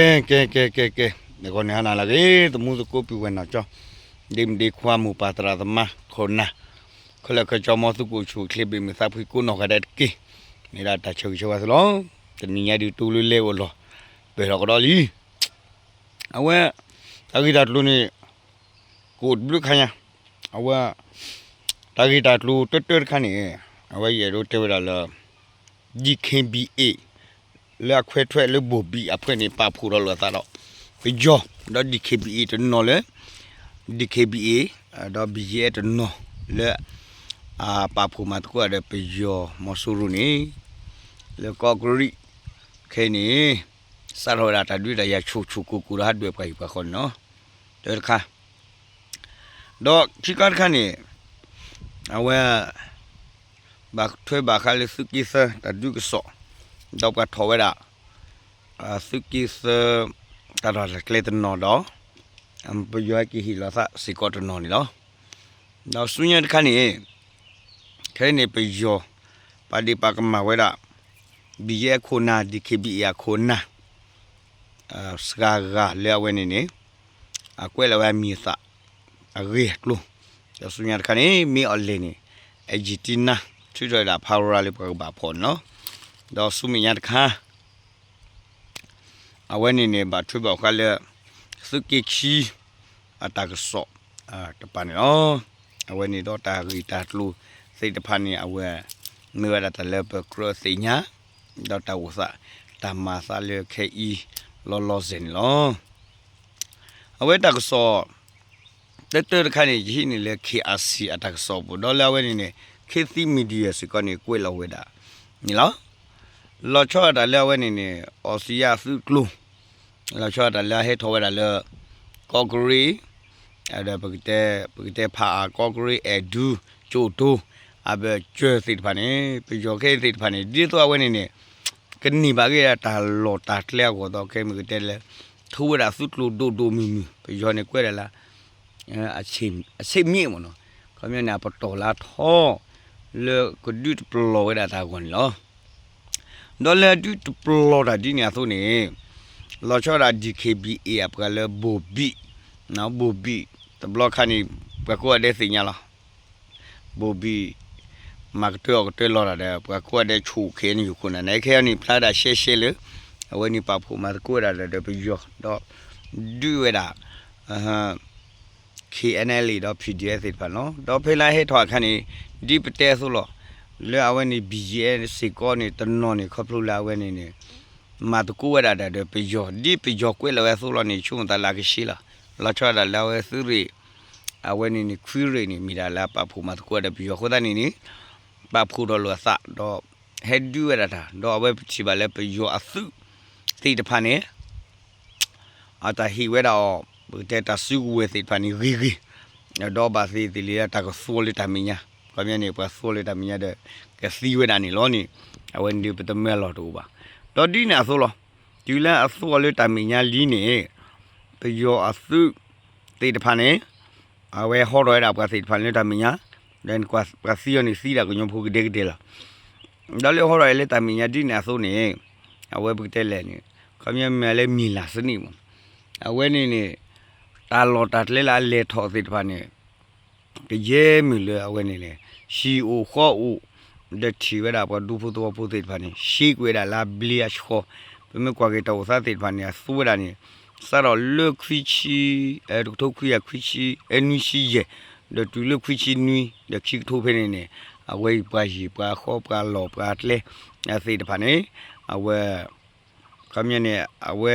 ကဲ ကဲ ကဲ ကဲ ကဲ, နဂီၢ်န့ၣ်ဟါနၤလၢအဂ့ၤ သမူသကိးပုၢ်ဝဲၢ်နီၢ်ကၠီ, ဒ့မုၣ်ဒ့ခွါမိၢ်ပၢ်သရၣ်သမါခိၣ်နၢ်, ခဲလၢာ်ခဲဆ့ မ်သုကအိၣ်ဆူၣ်အိၣ်ချ့ဘၣ်မုာ်သးဖှံကိးနီၢ်ဂၤဒဲးတက့ၢ်, မ့ၢ်ဒၣ်တၢ်ဆၢဂ့ၤဆၢဝါသုလီၤ. တနံၤညါဒုး တူၢ်လၢလဲၤအိၣ်လီၤ, ပၢၢ်ထီၣ်ကဒီးလံ. အဝဲ တၢ်ဂ့ၢ်တၢ်ကျိၤန့ၣ် ကအိၣ်တဘျုးခါညါ, အဝဲ တၢ်ဂ့ၢ်တၢ်ကျိၤတၢတၢတခါန့ၣ် အဝဲယအဲၣ်ဒိးတဲဝဲဒၣ်လၢ DKBA လၢအခွဲးထွဲလၢ ဘိၣ်ဘံၣ် အဖုန့ၣ် ပာ်ဖှိၣ်ထီၣ်လိာ်အသးဒီး ပယီၤ ဒီး DKBA တနီၤလၢ DKBA ဒီး BGF တနီၤလၢ အပာ်ဖှိၣ်မၤသကိးဒီးပယီၤမီၤစိရိၤန့ၣ် လၢကီးကရံး ခဲအံၤန့ၣ် စးထီၣ်ဝဲဒၣ်တၢ်ဒုးတၢ်ယၤဆူၣ်ဆူၣ်ကိၢ်ကိၢ်ဒီးဟးဒွဲၣ်ပှၤဟံၣ်ပှၤဃီန့ၣ်လီၤ. တၢတခါ ဒီးခံခါတခါန့ၣ် အဝဲ ဘၣ်ထွဲဘၣ်ဃးလၢသုးက့သၢတၢ်ဒုးကစီၣ်, ဒီးပှၤထီၣ်ဝဲဒၣ် သုးက့သၢ တၢ်ထီၣ်တၢ်ကျဲတနီၤဒီး ပယီၤဟဲက့ၤဟ့ၣ်လီၤသးစ့ၢ်ကီးတနီၤန့ၣ်လီၤ. ဒီးဆူညါတခါန့ၣ် ခဲအံၤန့ၣ် ပယီၤ ပာ်ဒ့ၣ်ပာ်ကမၣ်ဝဲဒၣ် BGF အခိၣ်နၢ် DKBA အခိၣ်နၢ် စှၤဂၤလၢအဝဲန့ၣ်န့ၣ် အကွဲးလီၤဝဲအမံၤအသၣ် အဂ့ၢ်အကျိၤ, ဒီးဆူညါတခါန့ၣ် မ့ၢ်အီၤလဲၣ်န့ၣ် Argentina ထုးထီၣ်ဝဲဒၣ်ဖးရၤလၢပှၤကဘၣ်ဖီၣ်န့ၣ်လီၤ. ဒီးဆူမဲာ်ညါတခါ အဝဲန့ၣ်န့ၣ် ဘၣ်ထွဲဘၣ်ဃးလၢ သုးက့ခံ အတၢ်ကစီၣ် တပၤန့ၣ်လီၤ. အဝဲန့ၣ်ဒီးတၢ်ဂ့ၢ်တၢ်ကျိၤသ့ၣ်တဖၣ်န့ၣ် အဝဲ မ့ၢ်ဝဲဒၣ်တၢ်လၢပကြၢးသ့ၣ်ညါ ဒီးတၢ်အိၣ်သး တၢ်မၤသးလၢခဲအံၤ လီၤလီၤဆဲးန့ၣ်လီၤ. အဝဲတၢ်ကစီၣ် တၢတၢတခါန့ၣ် ယဟံးန့ၢ်လၢ KRC အတၢ်ကစီၣ်ပူၤ ဒီးလၢအဝဲန့ၣ်န့ၣ် ခေတ်သစ် Media စ့ၢ်ကီးန့ၣ် ကွဲးလီၤဝဲဒၣ်န့ၣ်လီၤ. လီၤဆီဒၣ်တၢ်လၢအဝဲန့ၣ်န့ၣ် အီစံယၣ်သုးကျိၤ လီၤဆီဒၣ်တၢ်လၢအဟဲထီၣ်ဝဲဒၣ်လၢ ကီးကရံး ဒီးပကတဲ ပကတဲဖးအါ ကီးကရံး အဲၣ်ဒူ ကၠိၣ်တိ အဘၢၣ်စၢၤသ့ၣ်တဖၣ်န့ၣ် ပယီၤခဲအံၤသ့ၣ်တဖၣ်န့ၣ် ဒ်သိးအဝဲန့ၣ်န့ၣ် ကန့ၢ်ဘၣ်က့ၤဒၣ်တၢ်လီၢ်တၢ်ကျဲအဂီၢ်ဒီး ခဲမ့ၢ်ကတဲလၢ ထူဝဲဒၣ်သုးကျိၤဒိၣ်ဒိၣ်မုၢ်မုၢ် ပယီၤန့ၣ်ကွဲးဒၣ်လၢ အဆ့ၣ်မ့ၣ်မ့ၢ်နီၤ, ခီပညီန့ၣ် အပတီၢ်လၢအထီ လၢကဒုးတပလီၢ်ဝဲဒၣ်တၢ်အဂီၢ်န့ၣ်လီၤ. ဒီးလၢအဒုးတပလီၢ်တၢ်ဒ်န့ၣ်အသိးန့ၣ် လီၤဆီဒၣ် DKBA အပှၤလၢဘိၣ်ဘံၣ်, ဘိၣ်ဘံၣ် တဘျီခါန့ၣ် ပှၤကိးဂၤဒဲးသ့ၣ်ညါလီၤ. ဘိၣ်ဘံၣ် မၤကတၢၢ်အီၣ်ကတၢၢ်လီၤတၢ်ဒီး ပှၤကိးဂၤဒဲးဆိၣ်ခဲအံၤန့ၣ် ယခိၣ်နၢ်န့ၣ် ခဲအံၤန့ၣ် ဖျါဒၣ်ရှဲရှဲလၢ အဝဲန့ၣ်ပာ်ဖှိၣ်မၤသကိးဝဲဒၣ်ဒီးပယီၤ ဒီး ဒုးဝဲဒၣ် KNLA ဒီး PDF သ့ၣ်တဖၣ်န့ၣ်လီၤ. ဒီးဖဲလၢဟဲထီၣ်အခါန့ၣ် ဒ်ပတဲအသိးလီၤ. လၢအဝဲန့ၣ် BGF စ့ၢ်ကီးန့ၣ် တနီၤန့ၣ် ခီဖျိလၢအဝဲန့ၣ်န့ၣ် မၤသကိးဝဲဒၣ်ဒီးပယီၤ ဒ်ပယီၤကွဲးလီၤဝဲအသိးလီၤန့ၣ် ဆိကမိၣ်သးလၢအကဆှီလီၤ. လီၤဆီဒၣ်တၢ်လၢအဝဲသုးရ့ၣ် အဝဲန့ၣ်န့ၣ် ခွံရ့ၣ်န့ၣ် မ့ၢ်ဒၣ်လၢအပာ်ဖှိၣ်မၤသကိးဒီးပယီၤအဃိသတးန့ၣ်န့ၣ် ပာ်ဖှိၣ်ထီၣ်လိာ်အသးဒီး ဟဲဒုးဝဲဒၣ်တၢ် ဒီးအဝဲပထံၣ်ဘၣ်လၢပယီၤအသုးသ့ၣ်တဖၣ်န့ၣ် အတၢ်ဟ့ၣ်ဝဲဒၣ်အီၤ ပကတဲတၢ်စုကဝဲၤသ့ၣ်တဖၣ်န့ၣ်ဂ့ၤဂ့ၤ, ဒီးဘၣ်သ့ၣ်သ့ၣ်လံလၢတၢ်ကသူအီၤလၢတၢ်မဲာ်ညါ, ခီပညီန့ၣ် ပှၤသူအီၤလၢတၢ်မဲာ်ညါဒီး ကသံဝဲဒၣ်န့ၣ်လီၤန့ၣ် အဝဲန့ၣ်ဒုးပတမၢလီၤတအိၣ်ဘၣ်. ဒီးဒ်န့ၣ်အသိးလီၤ. တုၤလၢအသူအီၤလၢတၢ်မဲာ်ညါလံန့ၣ် ပယီၤအသုးသ့ၣ်တဖၣ်န့ၣ် အဝဲဟီထီၣ်ဝဲဒၣ်ပှၤသ့ၣ်တဖၣ်လၢတၢ်မဲာ်ညါ, ဒီးပှၤသံအီၤန့ၣ်သံဒၣ်ကညီဖိကဒဲကဒဲလီၤ. ဒီးလၢဟီထီၣ်ဝဲလၢတၢ်မဲာ်ညါဒ်န့ၣ်အသိးန့ၣ် အဝဲပကတဲလဲၣ်န့ၣ် ခီပညီမ့ၢ်လၢမ့ၢ်လၢ်သနံၣ်မး အဝဲန့ၣ်န့ၣ် တၢ်လီၢ်တၢ်ကျဲလၢအလဲၤထီၣ်သ့ၣ်တဖၣ်န့ၣ် ကယဲၢ်မုၢ်လၢအဝဲန့ၣ်န့ၣ် ဟံၣ်အိၣ်ဃီအိၣ် ဒီးထံၣ်ဝဲဒၣ်ပှၤဒူဖိသဝီဖိသ့ၣ်တဖၣ်န့ၣ် ရှဲကွံာ်ဝဲဒၣ်လၢအဘျ့အဆှီ, ပမ့ၢ်ကွၢ်က့ၤတၢ်အိၣ်သးသ့ၣ်တဖၣ်န့ၣ် အသူဝဲဒၣ်န့ၣ် စးထီၣ်လၢခွံဆံ တကထိခွံကယၤခွံဆံ နွံဆံယဲၢ် ဒီးတုၤလၢခွံဆံနွံ ဒီးခံကထိဖဲန့ၣ်န့ၣ် အဝဲအံၤပှၤဟံၣ်ပှၤဃီပှၤလီၢ်ပှၤကျဲသ့ၣ်တဖၣ်န့ၣ် အဝဲ ခီပညီန့ၣ် အဝဲ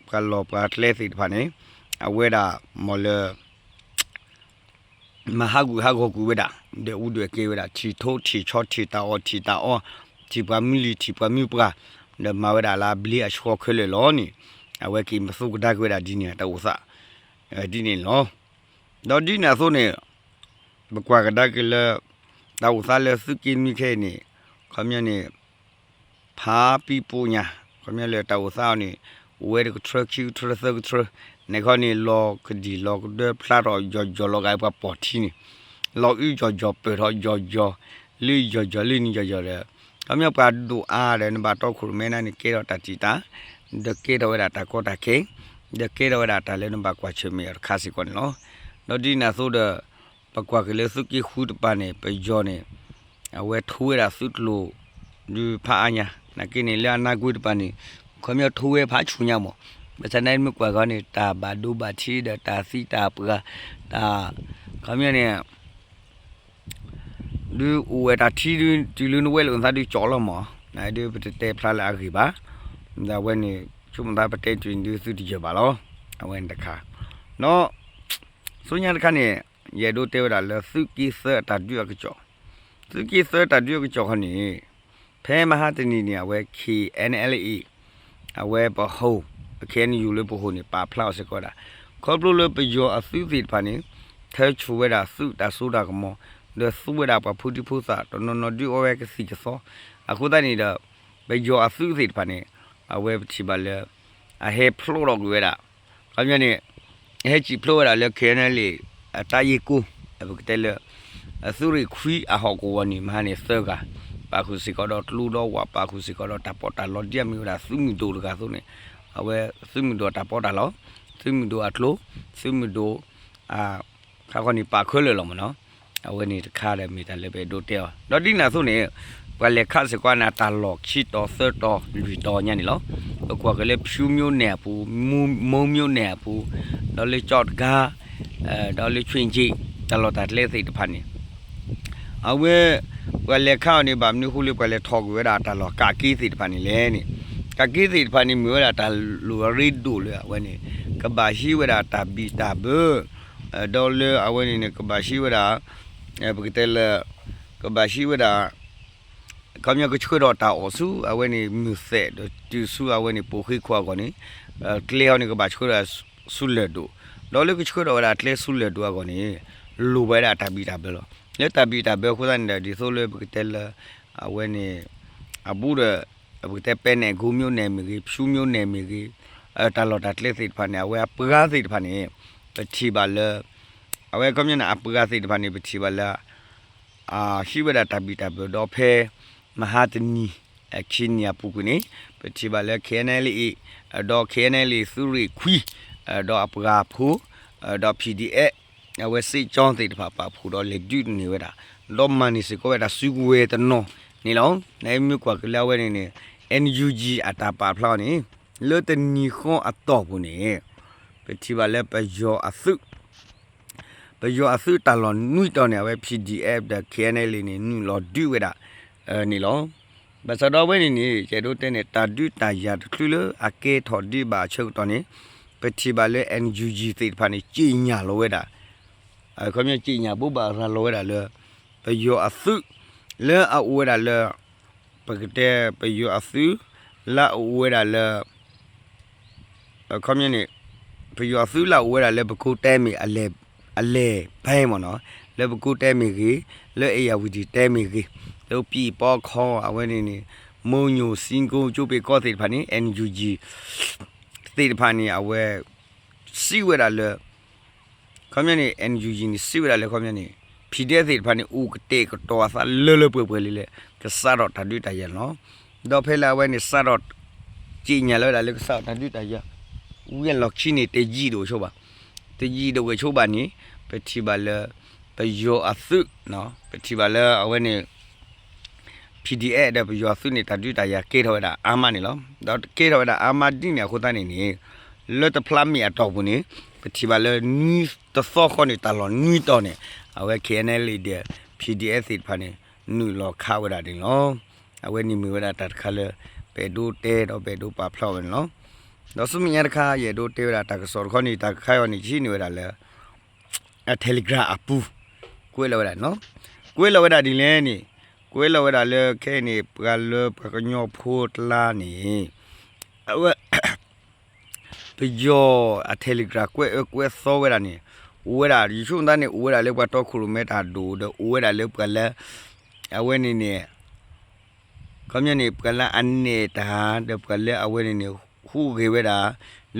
ပှၤလီၢ်ပှၤကျဲသ့ၣ်တဖၣ်န့ၣ် အဝဲဒၣ်မ့ၢ်လၢ မၤဟးဂူာ်ဟးဂီၤကွံာ်ဝဲဒၣ် ဒီးအူဒွဲၣ်ကဲဝဲဒၣ် ထံၣ်ထိထံၣ်ဆီ ထံၣ်တၢ်အီၣ်ထံၣ်တၢ်အီ ထံၣ်ပှၤမုၢ်လံၤထံၣ်ပှၤမုၢ်ပှၢ် ဒီးမၤဝဲဒၣ်လၢအဘျ့အဆှီခဲလၢာ်လီၤန့ၣ် အဝဲက့ၤမၤသူကဒါက့ၤဝဲဒၣ်ဒ်န့ၣ် တၢ်အိၣ်သး ဒ်န့ၣ်လီၤ. ဒီးဒ်န့ၣ်အသိးန့ၣ် ပကွၢ်ကဒါက့ၤလၢ တၢ်အိၣ်သးလၢသုးက့နွံခဲအံၤန့ၣ် ခီပညီန့ၣ် ဖးပံပူညါ ခီပညီလၢတၢ်အိၣ်သးအီၤန့ၣ် အိၣ်ဝဲတကထြၢခံကထြၢသၢကထြၢ န့ၣ်ခီန့ၣ် လီၤကဒံၣ်လီၤကဒၢဖျါထီၣ်ယီၤယီၤလီၤဂာ်ပှၤပိာ်ထံန့ၣ် လီၤအုယီၤယီၤပၢၢ်ထီၣ်ယီၤယီၤ လၢယီၤယီၤလၢနံၤယီၤယီၤဒီး ခီပညီပှၤဒိၣ်အါဒီးနဘၣ်တီခိၣ်ရိၣ်မဲနၤန့ၣ် ကဲထီၣ်တၢ်တံာ်တာ် ဒီးကဲထီၣ်ဝဲဒၣ်တၢ်ကီတၢ်ခဲ, ဒီးကဲထီၣ်ဝဲဒၣ်တၢ်လၢနဘၣ်ကွၢ်ဆၢၣ်မဲာ်အီၤတခါစ့ၢ်ကီးန့ၣ်လီၤ. ဒီးဒ်န့ၣ်အသိးဒီး ပကွၢ်က့ၤလၢသုးက့ဃုတပၤန့ၣ် ပယီၤန့ၣ် အဝဲထိဝဲဒၣ်သုးကျိၤ ဒုးဖးအါညါ, နာ်က့န့ၣ် လၢအနါကွ့တပၤန့ၣ် ခီပညီထိဝဲဖးဆူညါမး, ဘၣ်ဆၣ်သနာ်က့မ့ၢ်ကွၢ်ကီးန့ၣ် တၢ်ဘၣ်ဒိဘၣ်ထံးဒီးတၢ်သံတၢ်ပှၢ်, တၢ် ခီပညီန့ၣ် ဒုးအိၣ်ဝဲတၢ်ထံဒုး တုၤလၢနဝဲလၢအသးဒုးကၠီလီၤမး, နဒုးပတတဲဖျါလၢအဂ့ၢ်ဘၣ်, ဒီးအဝဲန့ၣ် ဆိကမိၣ်သးပတဲတုၤန့ၣ်ဒုးသုတယၢၢ်ဘၣ်လီၤ, အဝဲန့ၣ်တခါ, ဒီး ဆူညါတခါန့ၣ် ယအဲၣ်ဒိးတဲဝဲဒၣ်လၢသုးက့သၢအတၢ်ဒုးအကစီၣ်, သုးက့သၢတၢ်ဒုးအကစီၣ်ခီန့ၣ် ဖဲမဟါတနံၤန့ၣ် အဝဲ KNLA အဝဲပဟိၣ် KNU လၢပဟိၣ်န့ၣ် ပာ်ဖျါအီၤစ့ၢ်ကီးဝဲဒၣ် ခီဖျိလၢပယီၤအသုးသ့ၣ်တဖၣ်န့ၣ် ထၢဆူၣ်ဝဲဒၣ်သုးတၢ်စိတၢ်ကမီၤ ဒီးသူဝဲဒၣ်ပှၤဖိဒံဖိသၣ် တနီၤနီၤဒုးအီဝဲကသံၣ်ကသီ, အဃိသတးန့ၣ်ဒီး ပယီၤအသုးသ့ၣ်တဖၣ်န့ၣ် အဝဲပထံၣ်ဘၣ်လၢ အဟဲဖျိးထီၣ်ကွံာ်ဝဲဒၣ် ခီပညီန့ၣ် ဟဲစံၣ်ဖျိးဝဲဒၣ်လၢ KNLA အတၢ်ယ့ၢ်ကိၢ် ပကတဲလၢ သုးရ့ၣ်ခွံအဟီၣ်ကဝီၤန့ၣ် မဟါန့ၣ်သၢဂၤ ပာ်ဃုာ်စ့ၢ်ကီးဒီးကျိဒီးဝး ပာ်ဃုာ်စ့ၢ်ကီးဒီးတၢ်ပီးတၢ်လီ ဒ်အမ့ၢ်ဝဲဒၣ်သုးမုၢ်ဒိၣ်တဂၤအသိးန့ၣ် အဝဲသုးမုၢ်ဒိၣ်အတၢ်ပီးတၢ်လီ သုးမုၢ်ဒိၣ်အကျိ သုးမုၢ်ဒိၣ် ခါခီန့ၣ်ပာ်ခဲလၢာ်လီၤမ့ၢ်နီၤ, အဝဲန့ၣ်တခါဒီးမ့ၢ်တၢ်လၢပအဲၣ်ဒိးတဲအီၤ ဒီးဒ်န့ၣ်အသိးန့ၣ် ပှၤလဲၤခးစ့ၢ်ကီးနၤတၢ်လီၢ်ခံတီၤသၢတီၤလွံၢ်တီၤညါန့ၣ်လီၤ. ပကွၢ်က့ၤလၢဖၠူမိၢ်နဲၣ်အပူၤ မိၢ်မိၢ်မိၢ်နဲၣ်အပူၤ ဒီးလၢကၠီၣ်တကါ ဒီးလၢဆွ့ၣ်ကၠ့ၣ် တၢ်လီၢ်တၢ်ကျဲသ့ၣ်တဖၣ်န့ၣ် အဝဲ ပှၤလဲၤခးအီၤန့ၣ် ဘၣ်မနုၤဃိလၢပှၤလဲၤထီၣ်ကွံာ်ဝဲဒၣ်တၢ်လီၢ်ကးက့သ့ၣ်တဖၣ်န့ၣ်လဲၣ်န့ၣ်, ကးက့သ့ၣ်တဖၣ်န့ၣ် မ့ၢ်ဝဲဒၣ်တၢ်လီၢ်အရ့ဒိၣ်လၢအဝဲန့ၣ် ကဘၣ်ဟံးဝဲဒၣ်တၢ်ဘံၣ်တၢ်ဘၢ ဒီးလၢအဝဲန့ၣ်န့ၣ် ကဘၣ်ဟံးဝဲဒၣ် ပကတဲလၢ ကဘၣ်ဟံးဝဲဒၣ် ခီပညီကဆှၢထီၣ်တၢ်အီၣ်ဆူ အဝဲန့ၣ်မုၢ်သဲး ဒီးတုၤဆူအဝဲန့ၣ်ပိာ်ဃ့ခွါအဂီၢ်န့ၣ် ကျဲဟီန့ၣ် ကဘၣ်ဆှၢထီၣ်ဆူလၢၢ်ဒိၣ်, ဒီးလၢကဆှၢထီၣ်ဝဲဒၣ်ကျဲဆူလၢၢ်ဒိၣ်အဂီၢ်န့ၣ် လိၣ်ဝဲဒၣ်တၢ်ဘံၣ်တၢ်ဘၢလီၤ. လၢတၢ်ဘံၣ်တၢ်ဘၢအဃိသတးန့ၣ်ဒီး ဒ်သိးလၢပကတဲလၢ အဝဲန့ၣ် အဘူးဒီး ပကတဲပဲနဲၣ်ကိမိၢ်နဲၣ်မ့ၢ်ဂ့ၤ ဖၠူမိၢ်နဲၣ်မ့ၢ်ဂ့ၤ တၢ်လီၢ်တၢ်ကျဲသ့ၣ်တဖၣ်န့ၣ် အဝဲအပှၤသ့ၣ်တဖၣ်န့ၣ် ပထံၣ်ဘၣ်လၢ အဝဲခီပညီန့ၣ် အပှၤသ့ၣ်တဖၣ်န့ၣ် ပထံၣ်ဘၣ်လၢ ဟံးဝဲဒၣ်တၢ်ဘံၣ်တၢ်ဘၢဒီးဖဲ မဟါတနံၤ အခံနံၤအပူၤကွံာ်န့ၣ် ပထံၣ်ဘၣ်လၢ KNLA ဒီး KNLA သုးရ့ၣ်ခွံ ဒီးအပှၤဖိ ဒီး PDF အဝဲစ့ၣ်ကၠီသ့ၣ်တဖၣ်ပာ်ဖှိၣ်ဒီးလဲၤဒုးန့ၢ်ဝဲဒၣ် ဒီးမၤန့ၢ်စ့ၢ်ကီးဝဲဒၣ်စုကဝဲၤတနီၤန့ၣ်လီၤ. နမ့ၢ်ကွၢ်က့ၤလၢအဝဲန့ၣ်န့ၣ် NUG အတၢ်ပာ်ဖျါအီၤန့ၣ် လၢတနံၤဃီအတီၢ်ပူၤန့ၣ် ပထံၣ်ဘၣ်လၢပယီၤအသုး ပယီၤအသုးတၢ်လီၢ်နွံတီၤန့ၣ် အဝဲ PDF ဒီး KNLA န့ၣ် နုာ်လီၤဒုးဝဲဒၣ်န့ၣ်လီၤ. ဘၣ်ဆၣ်ဒီးအဝဲန့ၣ်န့ၣ် ယအဲၣ်ဒိးတဲန့ၣ် တၢ်ဒုးတၢ်ယၤတချုးလၢအကဲထီၣ်ဒံးဘၣ်အဆၢကတီၢ်န့ၣ် ပထံၣ်ဘၣ်လၢ NUG သ့ၣ်တဖၣ်န့ၣ် ကြေညာလီၤဝဲဒၣ် ခီပညီ ကြေညာ ဘိးဘၣ်ရၤလီၤဝဲဒၣ်လၢ ပယီၤအသုး လၢအအိၣ်ဝဲဒၣ်လၢ ပကတဲပယီၤအသုး လၢအအိၣ်ဝဲဒၣ်လၢ ခီပညီန့ၣ် ပယီၤအသုးလၢအအိၣ်ဝဲဒၣ်လၢပကိးတဲမ့ၢ် အလဲၢ်ဖဲမ့ၢ်နီၤ လၢပကိးတဲမ့ၢ်ဂ့ၤ လၢအ့ၣ်ယၣ်ဝံၤဒံၣ်တဲမ့ၢ်ဂ့ၤ လၢပံၣ်ပီခီ အဝဲန့ၣ်န့ၣ် မိၢ်ညိၣ် စံကိ ကၠိပ့ၤကီသ့ၣ်တဖၣ်န့ၣ် NUG သ့ၣ်တဖၣ်န့ၣ် အဝဲ စံးဝဲဒၣ်လၢ ခီပညီန့ၣ် NUG န့ၣ် စံးဝဲဒၣ်လၢခီပညီန့ၣ် PDF သ့ၣ်တဖၣ်န့ၣ် အိၣ်ကတဲာ်ကတီၤအသးလၢလၢပှဲၤပှဲၤလံလၢ ကစးထီၣ်တၢ်ဒုးတၢ်ယၤန့ၣ်လီၤ. ဒီးဖဲလၢအဝဲန့ၣ် စးထီၣ် ကြေညာ လီၤဝဲဒၣ်လၢကစးထီၣ်တၢ်ဒုးတၢ်ယၤ ဝံၤအလီၢ်ခံန့ၣ် တယံာ်ဒိၣ်ဆိဘၣ် တယံာ်ဒိၣ်ဝဲၢ်ဆိဘၣ်န့ၣ် ပထံၣ်ဘၣ်လၢ ပယီၤအသုး ပထံၣ်ဘၣ်လၢအဝဲန့ၣ် PDF ဒီးပယီၤအသုးန့ၣ် တၢ်ဒုးတၢ်ယၤကဲထီၣ်ဝဲဒၣ်အါမးန့ၣ်လီၤ. ဒီးကဲထီၣ်ဝဲဒၣ်အါမးဒ်န့ၣ်အဃိသတးန့ၣ်န့ၣ် လၢတဖျါမ့ၢ်အတီၢ်ပူၤန့ၣ် ပထံၣ်ဘၣ်လၢနွံတသီဃီန့ၣ် တၢ်လီၢ်နွံတီၤန့ၣ် အဝဲ KNLA ဒီး PDF သ့ၣ်တဖၣ်န့ၣ် နုာ်လီၤခးဝဲဒၣ်န့ၣ်လီၤ. အဝဲန့ၣ်မ့ၢ်ဝဲဒၣ်တၢ်တခါလၢ ပအဲၣ်ဒိးတဲဒီးပအဲၣ်ဒိးပာ်ဖျါဝဲန့ၣ်လီၤ. ဒီးဆူမဲာ်ညါတခါ ယအဲၣ်ဒိးတဲဝဲဒၣ်တၢ်ကစီၣ်တခီန့ၣ် တၢ်ကခါအံၤန့ၣ် ယဟံးန့ၢ်ဝဲဒၣ်လၢ အ Telegram အပူၤ ကွဲးလီၤဝဲဒၣ်န့ၣ်လီၤ. ကွဲးလီၤဝဲဒၣ်ဒ်လဲၣ်န့ၣ် ကွဲးလီၤဝဲဒၣ်လၢခဲအံၤန့ၣ် ပှၤလၢပှၤကညီဖိတကျါန့ၣ် အဝဲ ပယီၤအ Telegram ကွဲးအၢကွဲးသီဝဲဒၣ်န့ၣ် အိၣ်ဝဲဒၣ် ယဆိကမိၣ်သးန့ၣ် အိၣ်ဝဲဒၣ်လၢပှၤတီခိၣ်ရိၣ်မဲတၢ်ဒိၣ်ဒီး အိၣ်ဝဲဒၣ်လၢပှၤလၢ အဝဲန့ၣ်န့ၣ် ခီပညီန့ၣ် ပှၤလၢအနဲၣ်တၢ် ဒီးပှၤလၢအဝဲန့ၣ်န့ၣ် ဟူးဂဲၤဝဲဒၣ်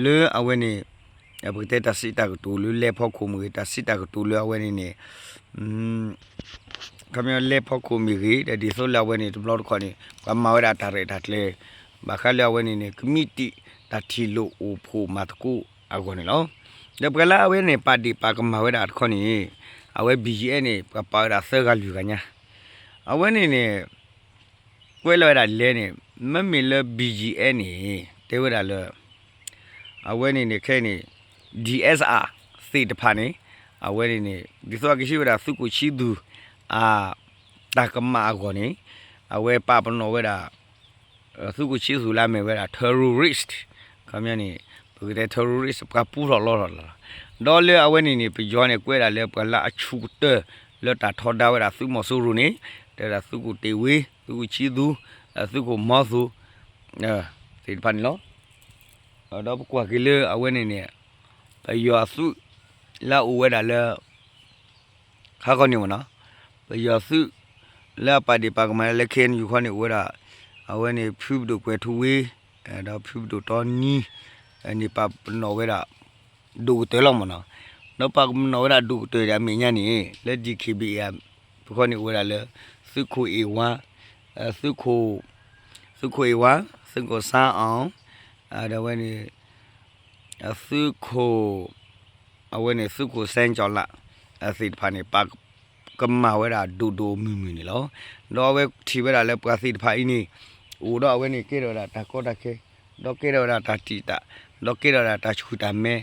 လၢအဝဲန့ၣ် ပကတဲတၢ်စံးတၢ်ကတိၤလၢလဲၤဖီခိၣ်မ့ၢ်ဂ့ၤ တၢ်စံးတၢ်ကတိၤလၢအဝဲန့ၣ်န့ၣ် ခီပညီလဲၤဖီခိၣ်မ့ၢ်ဂ့ၤ ဒီးဒ်သိးလၢအဝဲန့ၣ် တဘျီတခီၣ်န့ၣ် ပှၤမၤဝဲဒၣ်တၢ်ရဲၣ်တၢ်ကျဲၤ ဘၣ်ဃးလၢအဝဲန့ၣ်န့ၣ် ကမံးတံာ် တၢ်ထံၣ်လိာ်အိၣ်ဖှိၣ်မၤသကိးအဂီၢ်န့ၣ်လီၤ. ဒီးပှၤလၢအဝဲန့ၣ် ပာ်ဒ့ၣ်ပာ်ကမၣ်ဝဲဒၣ်တခီန့ၣ် အဝဲ ဘံၣ်ယံၣ်အဲၣ်န့ၣ် ပှၤပာ်ဝဲဒၣ်သၢဂၤလွံၢ်ဂၤညါ အဝဲန့ၣ်န့ၣ် ကွဲးလီၤဝဲဒၣ်လဲၣ်န့ၣ် မ့မ့ၢ်လၢ ဘံၣ်ယံၣ်အဲၣ်န့ၣ် တဲဝဲဒၣ်လၢ အဝဲန့ၣ်န့ၣ် ခဲအံၤန့ၣ် DSR သ့ၣ်တဖၣ်န့ၣ် အဝဲန့ၣ်န့ၣ် ဒ်သိးအကဟ့ၣ်ဝဲဒၣ်သုးခိၣ်ဆံသူၣ် အ တၢ်ကမၣ်အဂီၢ်န့ၣ် အဝဲပာ်ပနီၣ်ဝဲဒၣ် သုးခိၣ်ဆံသူၣ်လၢအမ့ၢ်ဝဲဒၣ် terrorist ခီပညီန့ၣ် ပကတဲ terrorist ပှၤပူထီၣ်လီထီၣ်လီၤ. ဒီးလၢအဝဲန့ၣ်န့ၣ် ပယီၤန့ၣ် ကွဲးဒၣ်လၢပှၤလၢအဆူၣ်ကတၢၢ်လၢတၢ်ထီဒါဝဲဒၣ်သုးမီၤစိရိၤန့ၣ် တဲဝဲဒၣ်သုးခိၣ်တ့ၢ်ဝ့ သုးခိၣ်ဆံသူၣ် သုးခိၣ်မီသူၣ် သ့ၣ်တဖၣ်န့ၣ်လီၤ. ဒီးပကွၢ်က့ၤလၢအဝဲန့ၣ်န့ၣ် ပယီၤအသုး လၢအအိၣ်ဝဲဒၣ်လၢ ခါခီန့ၣ်မ့ၢ်နီၤ ပယီၤသုး လၢအပာ်ဒ့ၣ်ပာ်ကမၣ်လၢ KNU ခီန့ၣ်အိၣ်ဝဲဒၣ် အဝဲန့ၣ် ဖုပဒိၣ်ကွဲၤထူဝ့ ဒီးဖုပဒိၣ်တီနံ န့ၣ်ပာ်ပနီၣ်ဝဲဒၣ် ဒိၣ်ကတၢၢ်လီၤမ့ၢ်နီၤ. ဒီးပာ်ပနီၣ်ဝဲဒၣ်ဒိၣ်ကတၢၢ်ဒ်အမဲာ်ညါန့ၣ် လၢ DKBA ပခီန့ၣ်အိၣ်ဝဲဒၣ်လၢ သုးခိၣ်အ့ၣ်ဝါ သုးခိၣ် သုးခိၣ်အ့ၣ်ဝါ သုးခိၣ်စါအီၤ ဒီးအဝဲန့ၣ် သုးခိၣ် အဝဲန့ၣ် သုးခိၣ်စဲကၠီၤလး သ့ၣ်တဖၣ်န့ၣ် ပာ်ကမၣ်ဝဲဒၣ်ဒိၣ်ဒိၣ်မုၢ်မုၢ်န့ၣ်လီၤ. ဒီးအဝဲထံၣ်ဝဲဒၣ်လၢပှၤသ့ၣ်တဖၣ်အံၤန့ၣ် အိၣ်ဒီးအဝဲန့ၣ်ကဲထီၣ်ဝဲဒၣ်တၢ်ကီတၢ်ခဲ ဒီးကဲထီၣ်ဝဲဒၣ်တၢ်တံာ်တာ် ဒီးကဲထီၣ်ဝဲဒၣ်တၢ်ဆူၣ်တၢ်မဲ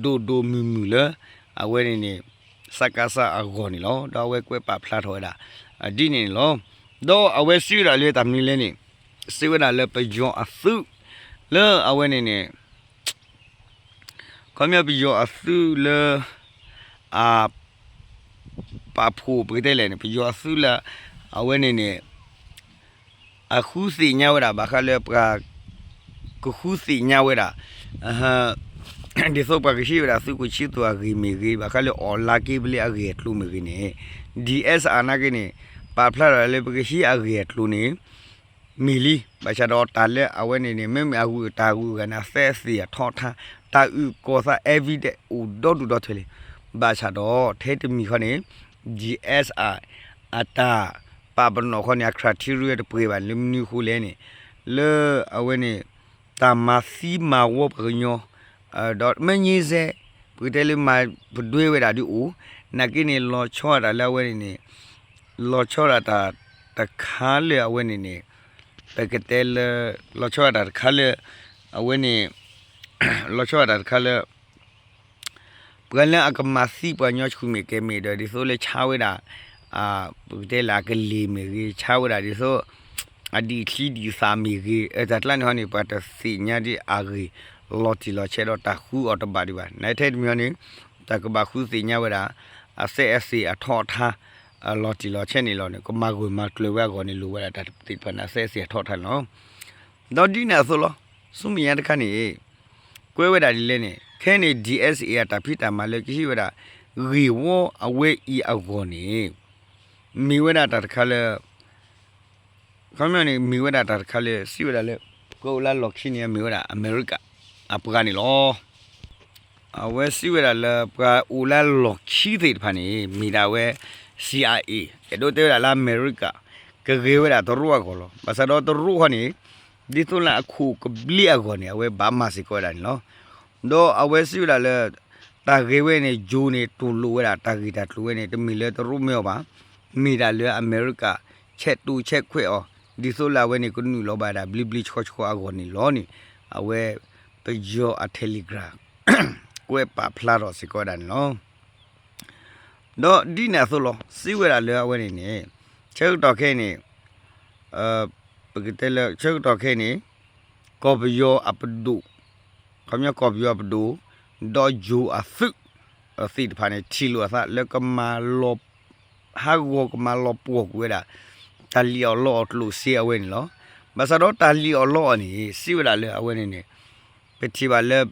ဒိၣ်ဒိၣ်မုၢ်မုၢ်လၢ အဝဲန့ၣ်န့ၣ် စကစ အဂီၢ်န့ၣ်လီၤ. ဒီးအဝဲကွဲးပာ်ဖျါထီၣ်ဝဲဒၣ် ဒ်န့ၣ်န့ၣ်လီၤ. ဒီးအဝဲစံးဝဲဒၣ်လၢတၢ်မနုၤလဲၣ်န့ၣ် စံးဝဲဒၣ်လၢပယီၤအသုး လၢအဝဲန့ၣ်န့ၣ် ခီပညီပယီၤအသုးလၢ အ ပာ်ဖှိၣ်ပကတဲလဲၣ်န့ၣ် ပယီၤအသုးလၢ အဝဲန့ၣ်န့ၣ် အဃုသ့ၣ်ညါဝဲဒၣ် ဘၣ်ဃးလၢပှၤ ကဃုသ့ၣ်ညါဝဲဒၣ် ဒ်သိးပှၤကဟ့ၣ်ဝဲဒၣ်သုးခိၣ်ဆံသူၣ်အဂ့ၢ်မ့ၢ်ဂ့ၤ ဘၣ်ဃးလၢအီၣ်လါက့ဘျ့အဂ့ၢ်အကျိၤမ့ၢ်ဂ့ၤန့ၣ် DSR နာ်က့န့ၣ် ပာ်ဖျါထီၣ်လၢပကဟ့ၣ်အဂ့ၢ်အကျိၤန့ၣ် မ့ၢ်လံ. ဘၣ်ဆၣ်ဒီးတၢ်လၢအဝဲန့ၣ်န့ၣ် မ့မ့ၢ်အဂုၤအတၢ်ဂုၤအဂၤန့ၣ် အသက်သေအထောက်အထား တၢ်အုၣ်ကီၤသး evidence အိၣ်ဒီဒူၣ်ဒီထၢလံ. ဘၣ်ဆၣ်ဒီးထဲတမံၤဃီန့ၣ် DSR အတၢ်ပာ်ပနီၣ်ဃီန့ၣ် အ criteria တပှဲၤဘၣ်န့ၣ် လၢမနုၤအဃိလဲၣ်န့ၣ် လၢအဝဲန့ၣ် တၢ်မၤသံမၤဝီပှၤကညီ ဒီးမ့ၢ်ညါစဲ ပကတဲလၢမၤပဒွဲဝဲဒၣ်ဒုးအိၣ် နာ်က့န့ၣ် လီၤဆီဒၣ်တၢ်လၢအဝဲန့ၣ်န့ၣ် လီၤဆီဒၣ်တၢ်တခါလၢအဝဲန့ၣ်န့ၣ် ပကတဲလၢ လီၤဆီဒၣ်တၢ်တခါလၢ အဝဲန့ၣ် လီၤဆီဒၣ်တၢ်တခါလၢ ပှၤလၢအကမၤသံပှၤကညီဆူၣ်မ့ၢ်ကဲမ့ၢ်ဒီး ဒ်သိးလၢဆါဝဲဒၣ် ပကတဲလၢအကလ့ၢ်မ့ၢ်ဂ့ၤ ဆါဝဲဒၣ်ဒ်သိး အဒံၣ်ချံဒံၣ်သၣ်မ့ၢ်ဂ့ၤ တၢ်ကျါန့ၣ်ဟီန့ၣ် ပှၤတသ့ၣ်ညါဒ်အဂ့ၢ် လီၤတံၢ်လီၤဆဲးဒီးတၢ်ဃုအီၤတဘၣ်ဒံးဘၣ်. နထဲတမံၤဟီန့ၣ် တၢ်ကဘၣ်ဃုသ့ၣ်ညါဝဲဒၣ် အသက်သေအထောက်အထား လီၤတံၢ်လီၤဆဲးန့ၣ်လီၤန့ၣ် ကမၤဂၢၢ်မၤကျၢၤဝဲအဂီၢ်န့ၣ် လိၣ်ဝဲဒၣ်တၢ်သ့ၣ်တဖၣ်န့ၣ် အသက်သေအထောက်အထားန့ၣ်လီၤ. ဒီးဒ်န့ၣ်အသိးလီၤ. ဆူမဲာ်ညါတခါန့ၣ် ကွဲးဝဲဒၣ်ဒ်လဲၣ်န့ၣ် ခဲအံၤန့ၣ် DSA အတၢ်ဖံးတၢ်မၤလၢကဟ့ၣ်ဝဲဒၣ် ဂ့ၢ်ဝီအဝဲအံၤအဂီၢ်န့ၣ် မ့ၢ်ဝဲဒၣ်တၢ်တခါလၢ ခီပညီန့ၣ် မ့ၢ်ဝဲဒၣ်တၢ်တခါလၢ စံးဝဲဒၣ်လၢ ပှၤအိၣ်လၢလီၢ်ခံန့ၣ် မ့ၢ်ဝဲဒၣ်အမဲရကၤအပှၤန့ၣ်လီၤ. အဝဲစံးဝဲဒၣ်လၢ ပှၤအိၣ်လၢလီၢ်ခံသ့ၣ်တဖၣ်န့ၣ် မ့ၢ်ဒၣ်ဝဲ CIA အဲၣ်ဒိးတဲဝဲဒၣ်လၢအမဲရကၤ ကဂဲၤဝဲဒၣ်တရူးအဂီၢ်လီၤ. ဘၣ်ဆၣ်ဒီးတရူးခီန့ၣ် ဒ်သိးလၢအခိၣ်ကဘျံးအဂီၢ်န့ၣ် အဝဲဘၣ်မၤစ့ၢ်ကီးဝဲဒၣ်န့ၣ်လီၤ. ဒီးအဝဲစံးဝဲဒၣ်လၢ တၢ်ဂဲၤဝဲန့ၣ် ကၠိန့ၣ် တူၢ်လိာ်ဝဲဒၣ် တၢ်ဂ့ၢ်တၢ်ကျိၤဝဲန့ၣ် တမ့ၢ်လၢတရူးမၢအီၤဘၣ်. မ့ၢ်ဒၣ်လၢအမဲရကၤ ဆဲးတူာ်ဆဲးခွဲးအီၤ ဒ်သိးလၢအဝဲန့ၣ် ကနုာ်လီၤဘၣ်ဒၣ်ဘျ့ဘျ့ဆှီဆှီအဂီၢ်န့ၣ်လီၤန့ၣ် အဝဲ ပယီၤအ Telegram ကွဲးပာ်ဖျါထီၣ်စ့ၢ်ကီးဝဲဒၣ်န့ၣ်လီၤ. ဒီးဒ်န့ၣ်အသိးလီၤ စံးဝဲဒၣ်လၢအဝဲန့ၣ်န့ၣ် ဆၢကတီၢ်ခဲအံၤန့ၣ် ပကတဲလၢဆၢကတီၢ်ခဲအံၤန့ၣ် ကီၢ်ပယီၤအပဒိၣ် ခီပညီကီၢ်ပယီၤအပဒိၣ် ဒီးယိၤအသုး သ့ၣ်တဖၣ်န့ၣ် ထံၣ်လိာ်အသးလၢကမၤလီၤ ဟးဂီၤကမၤလီၤပှီၢ်ကွံာ်ဝဲဒၣ် တၢ်လံၣ်အီၣ်လီအီၣ်ကျိၣ်စ့အဝဲန့ၣ်လီၤ. ဘၣ်ဆၣ်ဒီးတၢ်လံၣ်အီၣ်လီအီၣ်န့ၣ် စံးဝဲဒၣ်လၢအဝဲန့ၣ်န့ၣ် ပထံၣ်ဘၣ်လၢ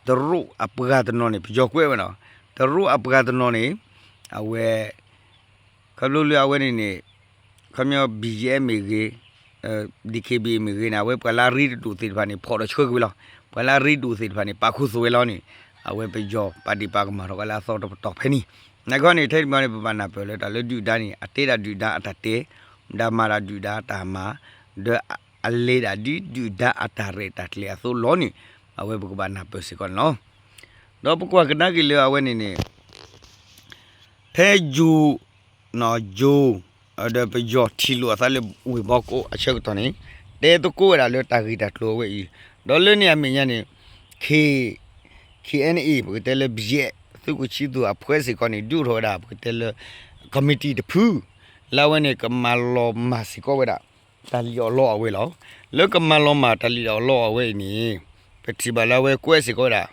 တရူးအပှၤတနီၤန့ၣ် ပယီၤကွဲးဝဲနီၤ တရူးအပှၤတနီၤန့ၣ် အဝဲ ခီဖျိလၢအဝဲန့ၣ်န့ၣ် ခီပညီ ဘံၣ်ယဲၢ်မ့ၢ်ဂ့ၤ ဒံၣ်ခ့ၣ်ဘံၣ်မ့ၢ်ဂ့ၤန့ၣ် အဝဲပှၤလၢအရ့တဒိၣ်သ့ၣ်တဖၣ်န့ၣ် ဖီၣ်ဒီးဆှၢကွံာ်ဝဲလီၤ. ပှၤလၢအရ့ဒိၣ်သ့ၣ်တဖၣ်န့ၣ် ပာ်ခူသူၣ်ဝဲလီၤန့ၣ် အဝဲပယီၤပာ်ဒ့ၣ်ပာ်ကမၣ်ထီၣ်ကလၢအသီတပတီၢ်ဖဲန့ၣ်. နာ်က့န့ၣ် ထဲတမံၤန့ၣ် ပဘၣ်နၢ်ပၢၢ်လၢတၢ်လၢဒုၣ်ဒါန့ၣ် အတဲဒၣ်ဒုၣ်ဒါအတၢ်တဲ ဒီးမၤဒၣ်ဒုၣ်ဒါအတၢ်မၤ ဒီးအလဲၤဒၣ်ဒ်ဒုၣ်ဒါအတၢ်ရဲၣ်တၢ်ကျဲၤအသိးလီၤန့ၣ် အဝဲပကဘၣ်နၢ်ပၢၢ်စ့ၢ်ကီးန့ၣ်လီၤ. ဒီးပကွၢ်ကဒါက့ၤလၢအဝဲန့ၣ်န့ၣ် ဖဲယိၤ ယိၤ ဒီးပယီၤထံၣ်လိာ်အသးလၢဝ့ၢ်ဘီကိးအဆၢကတီၢ်န့ၣ် တဲသကိးဝဲဒၣ်လၢတၢ်ဂ့ၢ်တၢ်ကျိၤအဝဲအံၤ, ဒီးလၢန့ၣ်အမဲာ်ညါန့ၣ် K, K N A ပကတဲလၢ BGF သုးခိၣ်ဆံသူၣ်အဖှဲစ့ၢ်ကီးန့ၣ် ဒုးအိၣ်ထီၣ်ဝဲဒၣ် ပကတဲလၢ committee တဖု လၢအဝဲန့ၣ် ကမၤလီၤမၢ်စ့ၢ်ကီးဝဲဒၣ် တၢ်လံၣ်အီၣ်လီအီၣ်ဝဲလီၤ. လၢကမၤလီၤမၢ်တၢ်လံၣ်အီၣ်လီအီၣ်ဝဲအံၤန့ၣ် ပထံၣ်ဘၣ်လၢအဝဲကွဲးစ့ၢ်ကီးဝဲဒၣ်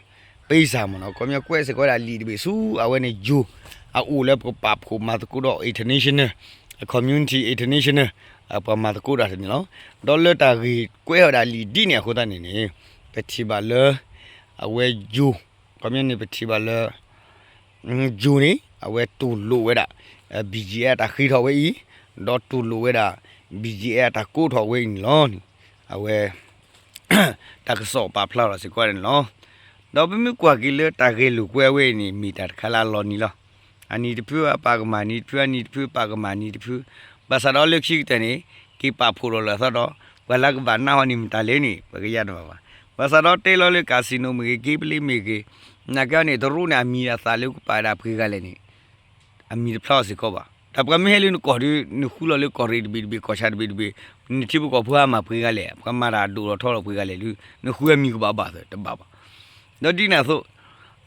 ပ့စၢ်မ့ၢ်နီၤ ခီပညီကွဲးစ့ၢ်ကီးဝဲဒၣ်လံာ်တဘ့ၣ်ဆူ အဝဲန့ၣ်ယိၤ အအိၣ်လၢပကပာ်ဖှိၣ်မၤသကိးဒီး international, community international ပှၤမၤသကိးတၢ်တန့ၣ်လီၤ. ဒီးလၢတၢ်ဂ့ၢ်ကွဲးဝဲဒၣ်လံာ်ဒ်န့ၣ်အဃိသတးန့ၣ်န့ၣ် ပထံၣ်ဘၣ်လၢ အဝဲယိၤ ခီပညီန့ၣ် ပထံၣ်ဘၣ်လၢ ယိၤန့ၣ် အဝဲတူၢ်လိာ်ဝဲဒၣ် BGF တၢ်ဃ့ထီၣ်ဝဲအံၤ, ဒီးတူၢ်လိာ်ဝဲဒၣ် BGF တၢ်ကိးထီၣ်ဝဲအံၤန့ၣ်လီၤ. အဝဲ တၢ်ကစီၣ်ပာ်ဖျါထီၣ်စ့ၢ်ကီးန့ၣ်လီၤ. ဒီးပမ့ၢ်ကွၢ်က့ၤလၢတၢ်ဂဲၤလိာ်ကွဲဝဲအံၤန့ၣ် မ့ၢ်တၢ်တခါလၢအလီၤနံၤလီၤ. အနံၤတဖုအပာ်ကမၣ်နံၤတဖု အနံၤတဖုပာ်ကမၣ်နံၤတဖု, ဘၣ်ဆၣ်ဒီးလၢခံကတၢၢ်န့ၣ် က့ၤပာ်ဖှိၣ်ထီၣ်လၢအသီဒီး ပှၤလၢကဘၣ်နၢ်ဟူန့ၣ်မတၤလဲၣ်န့ၣ် ပကယါတဘၣ်ဘၣ်. ဘၣ်ဆၣ်ဒီးတဲလီၤလၢ casino မ့ၢ်ဂ့ၤ က့ပလ့မ့ၢ်ဂ့ၤ, နာ်က့န့ၣ် တရူးန့ၣ် အမံၤအသးလၢကပာ်ဝဲဒၣ်ပှဲၤဂၤလဲၣ်န့ၣ် အမံၤတဖျါအီၤစ့ၢ်ကီးဘၣ်. တၢ်ပှၤမ့ၢ်ဟဲလၢနကီၢ်ဒီး နဃုလီၤလၢကီၢ်ရ့ၣ်တဘ့ၣ်တဘ့ၣ် ကီၢ်ဆၣ်တဘ့ၣ်တဘ့ၣ်, နထံဖိကီၢ်ဖိဟါမၢ်ပှဲၤဂၤလဲၣ်, ပှၤမၤတၢ်ဒိၣ်ထီၣ်ထီထီၣ်ပှဲၤဂၤလဲၣ်လၢ နဃုအမံၤကဘၣ်ဘၣ်သၢ တဘၣ်ဘၣ်. ဒီးဒ်န့ၣ်အသိး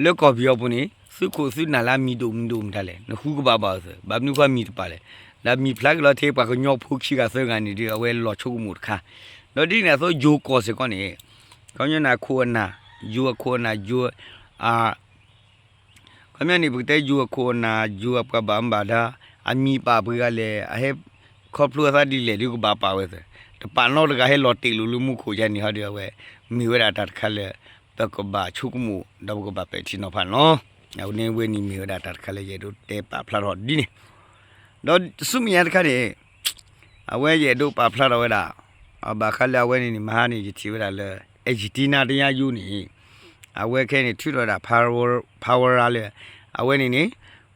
လၢကီၢ်ပယီၤပူၤန့ၣ် သုးခိၣ်သုးနၢ်လၢအမံၤဒိၣ်မံၤဒိၣ်မတၤလဲၣ် နဃုကဘၣ်ဘၣ်အီၤသၢ ဘၣ်မနုၤဃိအမံၤတပာ်လဲၣ်. ဒီးမံၤဖျါက့ၤလီၤထဲပှၤကညီဖိခံဂၤသၢဂၤန့ၣ်ဒီး အဝဲလီၤဆိကမိၣ်တခါ. ဒီးဒ်န့ၣ်အသိး ယိၤကီၢ်စ့ၢ်ကီးန့ၣ် ခီပညီန့ၣ်အခိၣ်အနၢ်, ယိၤအခိၣ်အနၢ်, ယိၤ အ ခီပညီန့ၣ် ပကတဲယိၤအခိၣ်အနၢ် ယိၤအပှၤဘၣ်မူဘၣ်ဒါ အမံၤပာ်ပှဲၤဂၤလဲၣ်, အဟဲခီဖျိအသးဒ်လဲၣ်ဒီးကဘၣ်ပာ်ဝဲသၢ, တပာ်နီတဂၤဟဲလီၤတဲာ်လိာ်လၢမူခိၣ်ယါန့ၣ်ဟီဒီး အဝဲမ့ၢ်ဝဲဒၣ်တၢ်တခါလၢ ပကဘၣ်ဆိကမိၣ် ဒီးပကဘၣ်ပဲာ်ထံနီၤဖးန့ၣ်လီၤ. အဝဲန့ၣ်ဝဲန့ၣ်မ့ၢ်ဝဲဒၣ်တၢ်တခါလၢယအဲၣ်ဒိးတဲပာ်ဖျါထီၣ်ဒ်န့ၣ် ဒီးဆူမဲာ်ညါတခါန့ၣ် အဝဲယအဲၣ်ဒိးပာ်ဖျါထီၣ်ဝဲဒၣ် အဘၣ်ဃးလၢအဝဲန့ၣ်န့ၣ် မဟါန့ၣ် ယထံၣ်ဝဲဒၣ်လၢ Argentina တရားရုံးန့ၣ် အဝဲခဲအံၤန့ၣ် ထုးထီၣ်ဝဲဒၣ် power, power လၢ အဝဲန့ၣ်န့ၣ်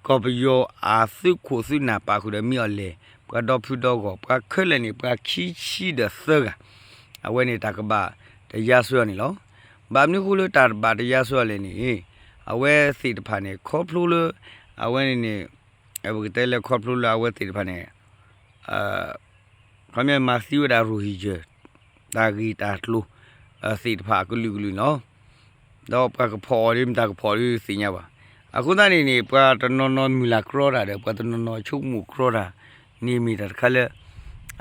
ကီၢ်ပယီၤအသုးခိၣ်သုးနၢ်ပာ်ဃုာ်ဒီးမ့ၢ်အီၤလဲၣ် ပှၤဒီဖုဒီဂီၢ် ပှၤခဲလၢာ်န့ၣ် ပှၤခံဆံဒီးသၢဂၤ အဝဲန့ၣ်တၢ်ကဘၣ်တယါစွဲအီၤန့ၣ်လီၤ. ဘၣ်မနုၤဃိလၢတၢ်ဘၣ်တယါစွဲအီၤလဲၣ်န့ၣ် အဝဲသ့ၣ်တဖၣ်န့ၣ် ခီဖျိလၢ အဝဲန့ၣ်န့ၣ် ပကတဲလၢခီဖျိလၢအဝဲသ့ၣ်တဖၣ်န့ၣ် ခီပညီမၤသံဝဲဒၣ် Rohingya တၢ်ဂ့ၢ်တၢ်ကျိၤ သ့ၣ်တဖၣ်အကလုာ်ကလုာ်န့ၣ်လီၤ. ဒီးပှၤကဖီၣ်အီၤဒီး မတၤကဖီၣ်ဒီးသ့ၣ်ညါဘၣ်. အဃိသတးန့ၣ်န့ၣ် ပှၤတနီၤနီၤမုၢ်လၢ်ကြီတၢ်ဒီး ပှၤတနီၤနီၤဆိကမိၣ်ကြီတၢ်န့ၣ် မ့ၢ်တၢ်တခါလၢ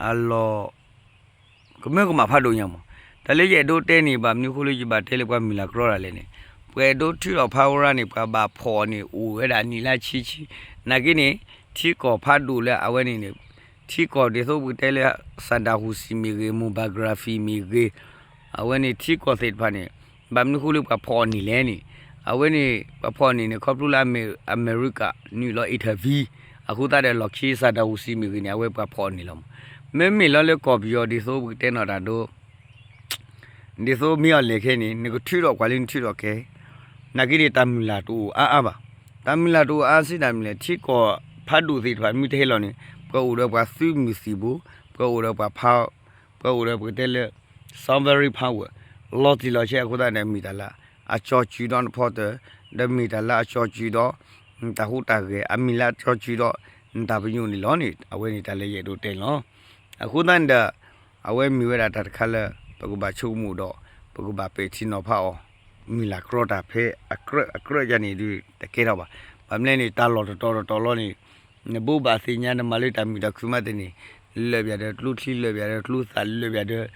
အလီၤ ကမၢကမၣ်ဖးဒိၣ်ညါမး. တၢ်လၢယအဲၣ်ဒိးတဲန့ၣ် ဘၣ်မနုၤဃိလၢယဘၣ်တဲလၢပှၤမုၢ်လၢ်ကြီတၢ်လဲၣ်န့ၣ် ပှၤအဲၣ်ဒိးထုးထီၣ်ဖးဝဲရၣ်န့ၣ် ပှၤဘၣ်ဖီၣ်အီၤန့ၣ် အိၣ်ဝဲဒၣ်နံၣ်လၢဆံဆံ နာ်က့န့ၣ် ထံကီၢ်ဖးဒိၣ်လၢအဝဲန့ၣ်န့ၣ် ထံကီၢ်ဒ်သိးပကတဲလၢ Saddam Hussein မ့ၢ်ဂ့ၤ Mubarak Gaddafi မ့ၢ်ဂ့ၤ အဝဲန့ၣ်ထံကီၢ်သ့ၣ်တဖၣ်န့ၣ် ဘၣ်မနုၤဃိလၢပှၤဖီၣ်အီၤန့ၣ်လဲၣ်န့ၣ် အဝဲန့ၣ် ပှၤဖီၣ်အီၤန့ၣ်န့ၣ် ခီဖျိလၢအမဲရကၤ နုာ်လီၤ intervene အဃိသတးဒီးလီၢ်ခံ Saddam Hussein မ့ၢ်ဂ့ၤန့ၣ် အဝဲပှၤဖီၣ်အီၤန့ၣ်လီၤ. မ့မ့ၢ်လီၤလၢကီၢ်ပယီၤဒ်သိးပကတဲနီၣ်တၢ်ဒိ ဒ်သိးမ့ၢ်အီၤလဲၣ်ခဲအံၤန့ၣ် နကထုးထီၣ်ကွၢ်လၢနထုးထီၣ်ကဲ နာ်က့န့ၣ် တၢ်မုၢ်လၢ်တအိၣ်အါအါဘၣ်. တၢ်မုၢ်လၢ်တအိၣ်အါစံးတၢ်မနုၤလဲၣ် ထံကီၢ်ဖးဒိၣ်သ့ၣ်တဖၣ်မ့ၢ်တဟဲလီၤန့ၣ် ပှၤအိၣ်ဒီးပှၤသုးမုၢ်သံၣ်ဘိ, ပှၤအိၣ်ဒီးပှၤဖး, ပှၤအိၣ်ဒီးပကတဲလၢ sovereign power လီၤတံၢ်လီၤဆဲးအဃိသတးန့ၣ် မ့ၢ်တၢ်လၢအကၠီစုဒီးနဖီတၢၣ်, ဒီးမ့ၢ်တၢ်လၢအကၠီစုဒီး တၢ်ဟူးတၢ်ဂဲၤ, အမ့ၢ်လၢအကၠီစုဒီး နတၢ်ပညိၣ်န့ၣ်လီၤန့ၣ် အဝဲန့ၣ်တၢ်လၢယအဲၣ်ဒိးတဲန့ၣ်လီၤ. အဃိသတးန့ၣ်ဒီး အဝဲမ့ၢ်ဝဲဒၣ်တၢ်တခါလၢ ပကဘၣ်ဆိကမိၣ်ဒီး ပကဘၣ်ပဲာ်ထံနီၤဖးအီၤ, မုၢ်လၢ်ကြီတၢ်ဖဲအကြၢးအကြၢးယါန့ၣ်ဒုး တကဲထီၣ်ဘၣ်. ဘၣ်မနုၤလဲၣ်န့ၣ် တၢ်လီၢ်တတီၤတတီၤလီၤန့ၣ် နဘိးဘၣ်သ့ၣ်ညါ နမၤလၢတၢ်မုာ်တၢ်ခုၣ်မးတန့ၣ် လၢာ်ပၠးဒီးကျိချံ လၢာ်ပၠးဒီးကျိသၣ် လၢာ်ပၠးဒီး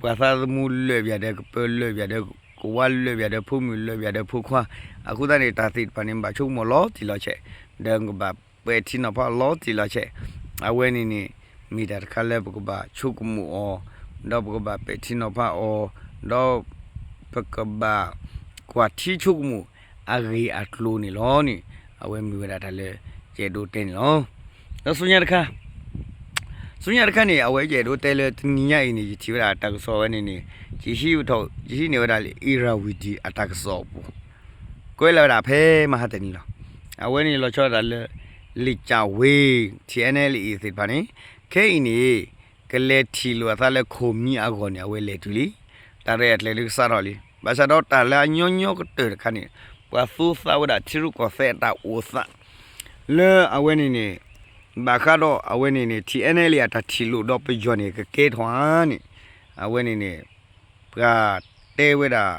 ပှၤသးသမူ လၢာ်ပၠးဒီးကပၢၤ လၢာ်ပၠးဒီးကဝါ လၢာ်ပၠးဒီးဖိမုၣ် လၢာ်ပၠးဒီးဖိခွါ, အဃိသတးန့ၣ် တၢ်သ့ၣ်တဖၣ်န့ၣ် ဘၣ်ဆိကမိၣ်လီၤတံၢ်လီၤဆဲး, ဒီးကဘၣ်ပဲာ်ထံနီၤဖးလီၤတံၢ်လီၤဆဲး, အဝဲန့ၣ်န့ၣ် မ့ၢ်တၢ်တခါလၢပကဘၣ်ဆိကမိၣ်အီၤ, ဒီးပကဘၣ်ပဲာ်ထံနီၤဖးအီၤ, ဒီးပကဘၣ်ကွၢ်ထံဆိကမိၣ်အဂ့ၢ်အကျိၤန့ၣ်လီၤန့ၣ်, အဝဲမ့ၢ်ဝဲဒၣ်တၢ်လၢယအဲၣ်ဒိးတဲန့ၣ်လီၤ. ဒီးဆူညါတခါ ဆူညါတခါန့ၣ် အဝဲယအဲၣ်ဒိးတဲလၢတနံၤညါအံၤန့ၣ် ယထံၣ်ဝဲဒၣ်တၢ်ကစီၣ်ဝဲန့ၣ်န့ၣ် ယဟံးဝဲထီၣ် ယဟံးန့ၢ်ဝဲဒၣ်လၢ Irrawaddy အတၢ်ကစီၣ်အပူၤ, ကွဲးလီၤဝဲဒၣ်ဖဲမဟါတနံၤလီၤ. အဝဲန့ၣ်လီၤဆီဒၣ်တၢ်လၢ လံာ်ကၠၣ်ဝ့ ထံၣ်အဲၣ်နဲၣ်လၢအံၤသ့ၣ်တဖၣ်န့ၣ် ခဲအံၤန့ၣ် ကလဲၤထံၣ်လိာ်အသးလၢခိၣ်မံအဂီၢ်န့ၣ် အဝဲလဲၤတုၤလံ. တၢ်ရဲၣ်အကျဲၤဒုးကစးထီၣ်လံ. ဘၣ်ဆၣ်ဒီးတၢ်လၢအညီညီကတၢၢ်တခါန့ၣ် ပှၤသူသးဝဲဒၣ်ထံရူၢ်ကီၢ်သဲးအတၢ်အိၣ်သး လၢအဝဲန့ၣ်န့ၣ် ဘၣ်ဃးဒီးအဝဲန့ၣ်န့ၣ် ထံ NLA အတၢ်ထံၣ်လိာ်ဒီးပယီၤန့ၣ် ကကဲထီၣ်ဧါန့ၣ် အဝဲန့ၣ်န့ၣ် ပှၤတဲဝဲဒၣ်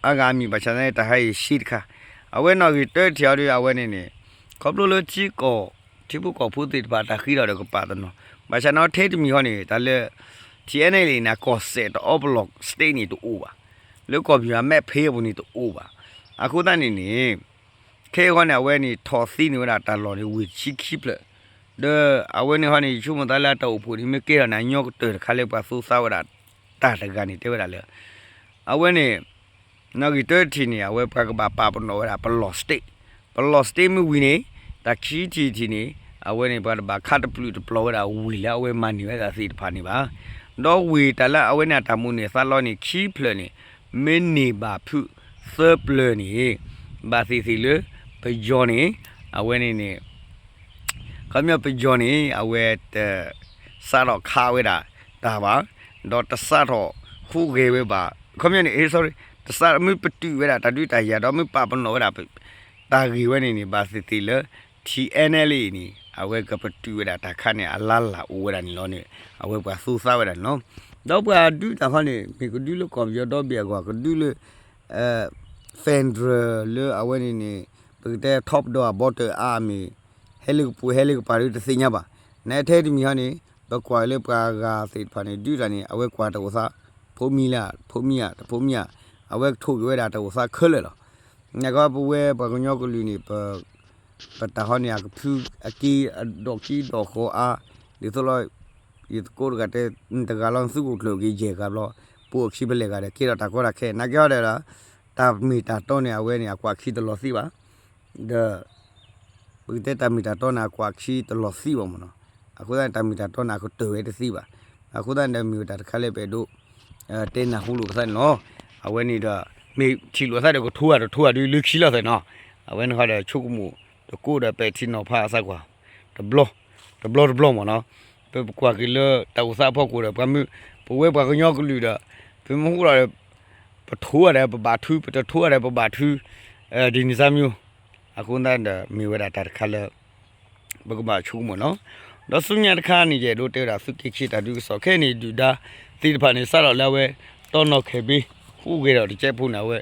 အါဂၤအမံၤဘၣ်ဆၣ်သနာ်က့ တၢ်ဟးအံၤရှဲတခါ အဝဲနီၣ်ဂံၢ်တၢတထံၣ်အီၤဒီး အဝဲန့ၣ်န့ၣ် ခီဖျိလၢထံကီၢ် ထံဖိကီၢ်ဖိသ့ၣ်တဖၣ်တၢ်ဃ့ထီၣ်ဒီးကပာ်တနီၤ ဘၣ်ဆၣ်န့ၣ်ထဲတမံၤဃီန့ၣ် တၢ်လၢ ထံ NLA န့ၣ် ကီၢ်စဲၣ်တအီပလီၢ် state န့ၣ်တအိၣ်ဘၣ် လၢကီၢ်ပယီၤအမဲာ်ဖဲအပူၤန့ၣ်တအိၣ်ဘၣ် အဃိသတးန့ၣ်န့ၣ် ခဲအံၤဃီန့ၣ် အဝဲန့ၣ်ထီၣ်သ့န့ၢ်ဝဲဒၣ်တၢ်လီၢ်န့ၣ် ဝ့ၢ်တဆံခံဖျၢၣ် ဒီးအဝဲန့ၣ်ဃီန့ၣ် ယဆိကမိၣ်သးလၢအတၢ်အိၣ်ဖှိၣ်န့ၣ် မ့ၢ်ကဲထီၣ်န့ၣ် အညီကတၢၢ်တခါလၢပှၤသူသးဝဲဒၣ် တၢ်တဂၤန့ၣ် တဲဝဲဒၣ်လၢ အဝဲန့ၣ် နီၣ်ဂံၢ်တၢတထံၣ်န့ၣ် အဝဲပှၤကဘၣ်ပာ်ပနီၣ်ဝဲဒၣ်ပလီၢ် state ပလီၢ် state မ့ၢ်ဝံၤန့ၣ် တၢ်ခံထံၣ်တထံၣ်န့ၣ် အဝဲန့ၣ်ပှၤတဘၣ်ခးတပျုာ်တပျီၤဝဲဒၣ်ဝ့ၢ်လၢအဝဲမၤန့ၢ်ဝဲဒၣ်သ့ၣ်တဖၣ်န့ၣ်ဘၣ် ဒီးဝ့ၢ်တၢ်လၢအဝဲန့ၣ်အတၢ်မိၣ်န့ၢ်သးလီန့ၣ် ခံဖျၢၣ်န့ၣ် မ့ၢ်န့ၢ်ဘၣ်ဖုးသၢပျၢၤန့ၣ် ဘၣ်သ့ၣ်သ့ၣ်လၢ ပယီၤန့ၣ် အဝဲန့ၣ်န့ၣ် ခီပညီပယီၤန့ၣ် အဝဲတ စးထီၣ်ခးဝဲဒၣ်တၢ်ဘၣ်, ဒီးတစးထီၣ်ဟူးဂဲၤဝဲဘၣ်, ခီပညီန့ၣ် sorry တစးမ့ၢ်ပတုာ်ဝဲဒၣ်တၢ်ဒုးတၢ်ယၤ ဒီးမ့ၢ်ပာ်ပနီၣ်ဝဲဒၣ် တၢ်ဂ့ၢ်ဝဲန့ၣ်န့ၣ် ဘၣ်သ့ၣ်သ့ၣ်လၢ ထံ NLA န့ၣ် အဝဲကပတုာ်ဝဲဒၣ်တၢ်ခါန့ၣ် အလါလၢ်အိၣ်ဝဲဒၣ်န့ၣ်လီၤန့ၣ် အဝဲပှၤသူသးဝဲဒၣ်န့ၣ်လီၤ. ဒီးပှၤဒုးတၢ်ခီန့ၣ် မ့ၢ်ကဒုးလၢကီၢ်ပယီၤဒီဘ့ၣ်အဂီၢ် ကဒုးလၢ federal လၢအဝဲန့ၣ်န့ၣ် ပကတဲ top ဒီးအ bottom အါမ့ၢ် ဟဲလၢကပူၤဟဲလၢကပၤဒုးတသ့ၣ်ညါဘၣ်. နထဲတမံၤဟီန့ၣ် ပကွၢ်လၢပှၤဂၤသ့ၣ်တဖၣ်န့ၣ် ဒုးတၢ်န့ၣ် အဝဲကွၢ်တၢ်အိၣ်သး ဖိမံၤလၢ ဖိမံၤဧါ တဖိမံၤဧါ အဝဲကထိၣ်က့ၤဝဲဒၣ်တၢ်အိၣ်သးခဲလၢာ်လီၤ. နကီပဝဲပှၤကညီကလုာ်န့ၣ် ပ ပတၢ်ဟီန့ၣ် အကဖုအက့ အဒီးက့ဒီးဃီအါ ဒ်သိးလီၤ ယသကိးတဂၤတဲ တဂၤလီၤ သုးခိၣ်ကျၢၢ်က့ၤယဲၢ်ဂၤဘျီ ပအိၣ်ခံပလဲၢ်ဂၤဒီး ကဲထီၣ်တၢ်ကီတၢ်ခဲ နာ်က့ဟီဒီး တၢ်မ့ၢ်တၢ်တီန့ၣ် အဝဲန့ၣ် အကွၢ်ခံတလီၤသံဘၣ် ဒီး ပကတဲတၢ်မ့ၢ်တၢ်တီန့ၣ် အကွၢ်ခံတလီၤသံဘၣ်မ့ၢ်နီၤ. အဃိသတးန့ၣ် တၢ်မ့ၢ်တၢ်တီန့ၣ် အကတၢၢ်ဝဲတသံဘၣ်. အဃိသတးန့ၣ်ဒီး မ့ၢ်ဝဲတၢ်တခါလၢပအဲၣ်ဒိး တဲနၢ်ဟူလိာ်ပသးန့ၣ်လီၤ. အဝဲန့ၣ်ဒီး မ့ၢ်ထံၣ်လိာ်သးဒီးကထိအါတထိအါဒုးလၢခံလီၤသ့ၣ်နီၤ. အဝဲန့ၣ်ဃီဒီး ဆိကမိၣ်တကိးဒီး ပဲာ်ထံနီၤဖးအသးကွၢ် တဘျီ တဘျီတဘျီမ့ၢ်နီၤ. ပပကွၢ်က့ၤလၢတၢ်အိၣ်သးအဖီခိၣ်ဒီး ပှၤမ့ၢ် ပဝဲပှၤကညီကလုာ်ဒီး ပမ့ၢ်ဟူးဒီး ပထိအါဒီးပဘၣ်ထု ပတထိအါဒီးပဘၣ်ထု ဒ်န့ၣ်သးမ့ၢ် အဃိသတးဒီး မ့ၢ်ဝဲဒၣ်တၢ်တခါလၢ ပကဘၣ်ဆိကမိၣ်နီၤ. ဒီးဆူညါတခါန့ၣ် ယအဲၣ်ဒိးတဲဝဲဒၣ်သုးက့ခံတၢ်ဒုးကစီၣ် ခဲအံၤန့ၣ် ဒုၣ်ဒါသ့ၣ်တဖၣ်န့ၣ် စးထီၣ်လၢအဝဲ တီနီၣ်ခဲးဘ့ ဟူးဂဲၤဒီးတကဲဖိန့ၣ် အဝဲ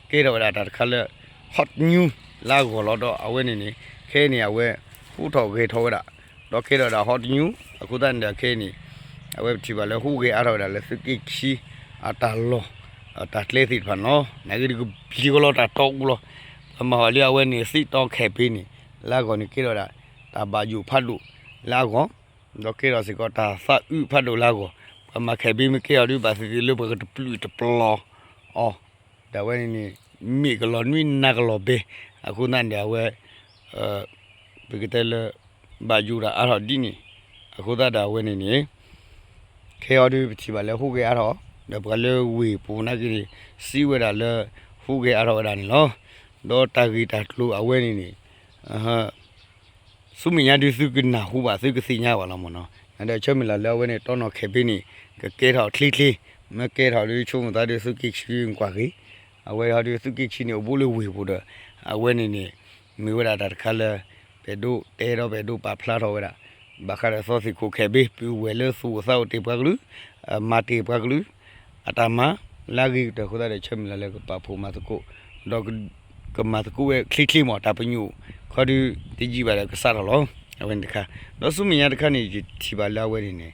ကဲထီၣ်ဝဲဒၣ်တၢ်တခါလၢ hot news လၢအဂီၢ်လီၤဒီးအဝဲန့ၣ်န့ၣ် ခဲအံၤန့ၣ် အဝဲ ဟူးထီၣ်ဂဲၤထီၣ်ဝဲဒၣ် ဒီးကဲထီၣ်ဝဲဒၣ် hot news အဃိသတးန့ၣ်ဒီးခဲအံၤန့ၣ် အဝဲပထံၣ်ဘၣ်လၢဟူးဂဲၤအါထီၣ်ဝဲဒၣ်လၢသုးက့ခံ အတၢ်လီၢ် တၢ်ကျဲသ့ၣ်တဖၣ်န့ၣ်လီၤ. နာ်က့ဒုးကပျံၤကလီၤတၢ်တီအူလီၤ. ပမၤဟီၣ်လၢအဝဲန့ၣ် သ့ၣ်တီခဲးဘ့န့ၣ် လၢအဂီၢ်န့ၣ် ကဲထီၣ်ဝဲဒၣ် တၢ်ဘၣ်ယိၣ်ဖးဒိၣ်လၢအဂီၢ် ဒီးကဲထီၣ်စ့ၢ်ကီးတၢ်သးအုးဖးဒိၣ်လၢအဂီၢ် ပှၤမၤခဲးဘ့မ့ၢ်ကဲထီၣ်ဒုးဘၣ်သ့ၣ်သ့ၣ်လၢပှၤကတပျုာ်တပျီၤအီၤ ဒီးအဝဲန့ၣ်န့ၣ် မ့ၢ်ကလီၤနွံနၤကလီၤဘဲ အဃိသတးန့ၣ်ဒီးအဝဲ ပကတဲလၢ ဘၣ်ယိၣ်တၢ်အါထီၣ်ဒ်န့ၣ် အဃိသတးဒီးအဝဲန့ၣ်န့ၣ် ခဲအံၤဒုးပထံၣ်ဘၣ်လၢဟူးဂဲၤအါထီၣ် ဒီးပှၤလၢဝ့ၢ်ပူၤနာ်က့န့ၣ် စံးဝဲဒၣ်လၢ ဟူးဂဲၤအါထီၣ်ဝဲဒၣ်န့ၣ်လီၤ. ဒီးတၢ်ဂ့ၢ်တၢ်ကျိၤအဝဲန့ၣ်န့ၣ် ဆူမဲာ်ညါဒုးသုကနၢ်ဟူဘၣ် သုကသ့ၣ်ညါဘၣ်လီၤမ့ၢ်နီၤ. နဒီးဆၢမုၢ်လၢ်လၢအဝဲန့ၣ် တီနီၣ်ခဲးဘ့န့ၣ် ကကဲထီၣ်ချ့ချ့ မ့ၢ်ကဲထီၣ်ဒုးဆိကမိၣ်သးဒုးသုးက့ခံကွၢ်က့ၤ အဝဲဟီဒုးသုးက့ခံန့ၣ် အိၣ်ဘူးလၢဝ့ၢ်ပူၤဒီး အဝဲန့ၣ်န့ၣ် မ့ၢ်ဝဲဒၣ်တၢ်တခါလၢ ပအဲၣ်ဒိးတဲဒီးပအဲၣ်ဒိးပာ်ဖျါထီၣ်ဝဲဒၣ် ဘၣ်ဃးဒီးသီသံၣ်ခိၣ်ခဲးဘ့ ပုၢ်ဝဲၢ်လၢသူၣ်အိၣ်သးအိၣ်တ့ၢ်ပှၤကလုာ် မၤတ့ၢ်ပှၤကလုာ် အတၢ်မၤ လၢအဂ့ၤကတၢၢ်အဃိသတးဒီး ဆၢမုၢ်လၢ်လၢကပာ်ဖှိၣ်မၤသကိး ဒီးကမၤသကိးဝဲချ့ချ့မ့ၢ် တၢ်ပညိၣ်ခီဒုးတယံာ်ဘၣ်ဒီးကစးထီၣ်လီၤ. အဝဲန့ၣ်တခါ ဒီးဆူမဲာ်ညါတခါန့ၣ် ယထံၣ်ဘၣ်လၢအဝဲန့ၣ်န့ၣ်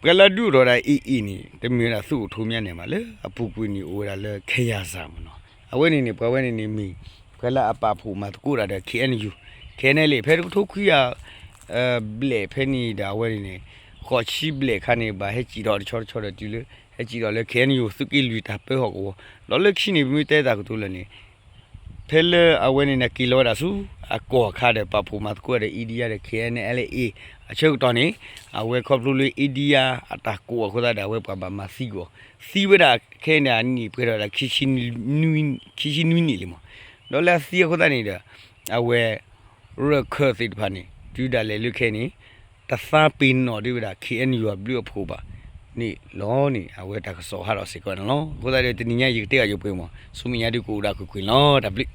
ပှၤလၢအဒုးအိၣ်ထီၣ်ဝဲဒၣ် AA န့ၣ် တမ့ၢ်ဝဲဒၣ်သုးအိၣ်ထီၣ်မးန့ၣ်ဘၣ် လၢအပူၤကွံာ်န့ၣ်အိၣ်ဝဲဒၣ်လၢ ခယၢၣ်စၢ် မ့ၢ်နီၤ. အဝဲန့ၣ်န့ၣ် ပှၤဝဲန့ၣ်န့ၣ်မ့ၢ် ပှၤလၢအပာ်ဖှိၣ်မၤသကိးတၢ်ဒီး KNU, KNLA ဖဲတကထိခွံကယၤ ဘျဲၣ်ဖဲန့ၣ်ဒီးအဝဲန့ၣ်န့ၣ် ဃိးဆံဘျဲၣ်ခါန့ၣ် ဘၣ်ဟဲစံၣ်ထီၣ်တဆီတဆီဒီးတုၤလၢ ဟဲစံၣ်ထီၣ်လၢ KNU သုးက့လွံၢ်တၢ်ပၢဟီၣ်ကဝီၤ ဒီးလၢခံန့ၣ် ပမ့ၢ်တဲတၢ်ကတိၤလၢာ်န့ၣ် ဖဲလၢအဝဲန့ၣ်န့ၣ် က့ၤလီၤဝဲဒၣ်ဆူ အကီၢ်အခါဒီး ပာ်ဖှိၣ်မၤသကိးဒီး India ဒီး KNLA အဆၢကတီၢ်န့ၣ် အဝဲခီဖျိလၢ India အတၢ်ကိးအဃိသတးဒီး အဝဲပှၤဘၣ်မၤသံကွံာ်အီၤ, သံဝဲဒၣ်ခဲအံၤန့ၣ် အနံၣ်ပှဲၤထီၣ်ဝဲဒၣ် ခံဆံနွံနံၣ်လံမး, ဒီးလၢအသံအဃိသတးန့ၣ်ဒီး အဝဲ ရၢၢ်ခၢၣ်သ့ၣ်တဖၣ်န့ၣ် တုၤဒၣ်လဲာ်လၢခဲအံၤန့ၣ် တသးပ့ၤနီၣ်ဒံးဝဲဒၣ် KNU အဘျုးအဖှိၣ်ဘၣ်, န့ၣ်လီၤန့ၣ် အဝဲတၢ်ကစီၣ်ဟးထီၣ်စ့ၢ်ကီးန့ၣ်လီၤ. အဃိသတးဒီး တနံၤညါယကတဲအီၤယပှဲၤမး, ဆူမဲာ်ညါဒုးကအိၣ်ဒၣ်ကွ့ၢ်ကွ့ၢ်လီၤ. တၢ်ဘျုး